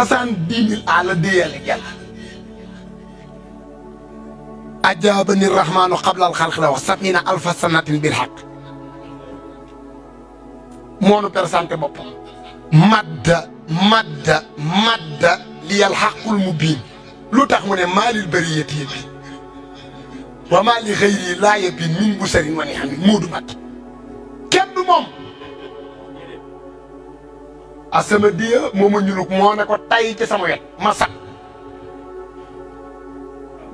70 000 ala déyale yàlla ajaabani rahmaanu qabla al xalq la wax 70 alfa sanatin bil haqq moo nu présenté boppam madda liyal xaqul mubiin lu tax mu ne maalil bariyati bi wa maa li xëyri laa yabin min busarin wa ni'amin muudu mat kenn du moom asama diya mooma ñuluk moo ne ko tay ci sama wet ma sax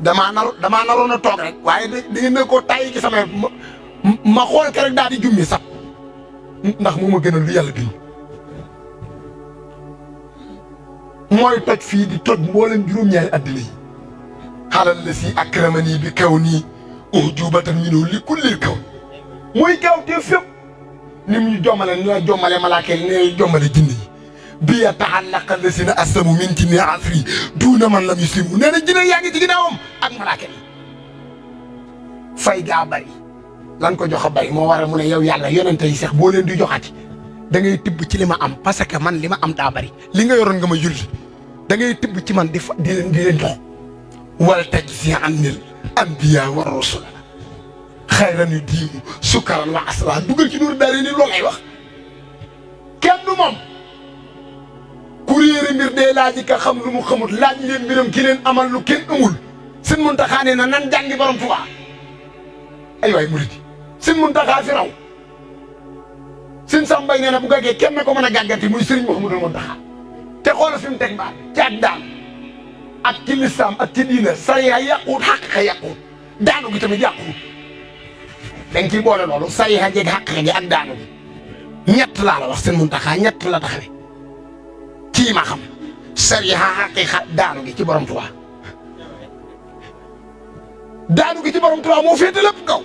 damaa naroon a toog rek waaye da ngeen ne ko tay ci sama wet ma xool ke rek daal di jummi sax ndax moo ma gënal lu yàlla bind mooy toj fii di toj mboolem juróom-ñaari addina yi xalal la si akramani bi kaw nii ujubatan minhu li kullil kaw mooy kaw te fépp ni mu ñu jommale ni la jommale malaaka yi ne jommale jinne yi bi yataxallaqa lasina aslamu min jinni asri duuna man lam yuslimu nee na jinne yaa ngi ci ginnaawam ak malaaka yi fay gaa bari lan ko jox a bari moo waral mu ne yow yàlla yonente yi sax boo leen di joxati da ngay tibb ci li ma am parce que man li ma am daa bari li nga yoroon nga ma yulli da ngay tibb ci man di leen jox wal tajzi anil anbiya wa rusula xayran yu diimu sukkaran wa asla dugal ci nuuru daari ni loolu lay wax kenn du moom ku réere mbir dee laaj ka xam lu mu xamut laaj leen mbiram ki leen amal lu kenn amul seen Muntaxa nee na nan jàngi borom Tuubaa ay waay murid seen Muntaxa fi raw seen Sambay nee na bu gaggee kenn ko mën a gàgganti muy Sëriñ Mouhamadou Muntaxa te xoolal fi mu teg mbaa ci ak daan ak ci lislaam ak ci diina sariya yàquut xaqiqa yàquut daanu gi tamit yàquut dañ ciy boole loolu sariya jeeg xaqiqa gi ak daanu gi ñett laa la wax seen Muntaxa ñett la taxawee kii ma xam sariya xaqiqa daanu gi ci borom Tuubaa daanu gi ci borom Tuubaa moo féete lépp kaw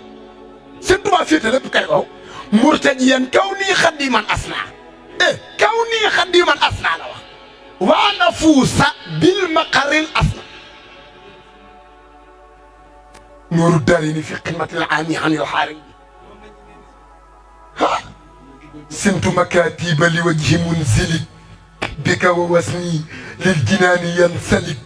seen Tuubaa féete lépp kay kaw murtajiyan kaw nii xaddiman asna kaw nii xaddiman asna la wax waa nafuusa bil maqaril asna nooru daarayni fi xidmatil aami anil xaari sintu makaatiba li wajhi munzili bika wa wasni lil jinaani yansalik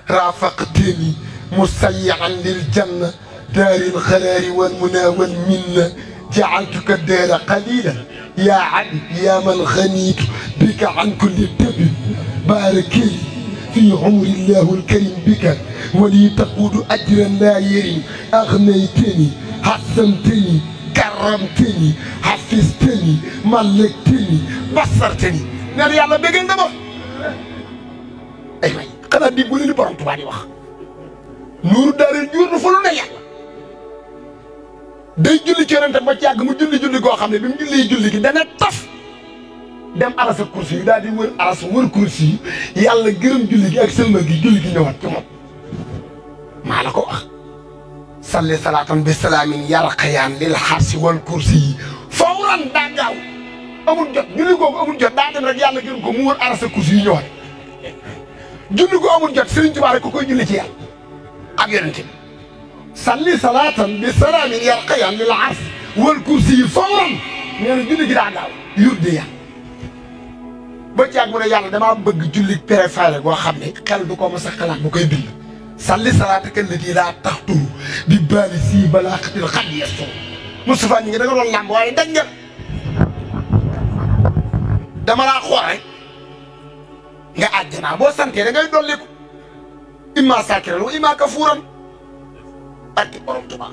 raafaqtani musayyan lil janna daaril xaraari wal munaa wal minna جعلتك الدار قليلا يا عبد يا من غنيت بك عن كل الدب بارك لي في عمر الله الكريم بك ولي تقود أجرا لا يرم أغنيتني حسنتني كرمتني حفظتني ملكتني بصرتني نال يالا بيغن دما اي واي خنا دي بولي بروم توبا دي واخ نور دار جور فلو na yàlla day julli ci yonente ba ci yàgg mu julli goo xam ne bi mu julli gi dana taf dem arasa kursi yi daal di wër aras wër kursi yi yàlla gërëm julli gi ak sëlma gi julli gi ñëwaat ci moom maa la ko wax salli salaatan bi salaamin yarqayaan lil xarsi wal kursi yi fawran daa gaaw amul jot julli googu amul jot daa dem rek yàlla gërëm ko mu wër arasa kursi yi ñëwaat julli ko amul jot Sëriñ Tuubaa rek ko koy julli ci yàlla ak yonente bi salli salaatan bi salaamin yarqayaan lil ars wal kursi yi fawran nee na julli gi daa gaaw yurde yàlla ba ci ak mu ne yàlla damaa bëgg julli préféré goo xam ne xel du ko mos a xalaat bu koy bind salli salaataka allati laa taxturu bi baali sii balaaxatil xad yestu Moustapha ñi ngi da nga doon làmb waaye dañ nga dama laa xool rek nga àjjanaa boo santee da ngay dolliku imma saakiran wa imma kafuuran ak borom Tuubaa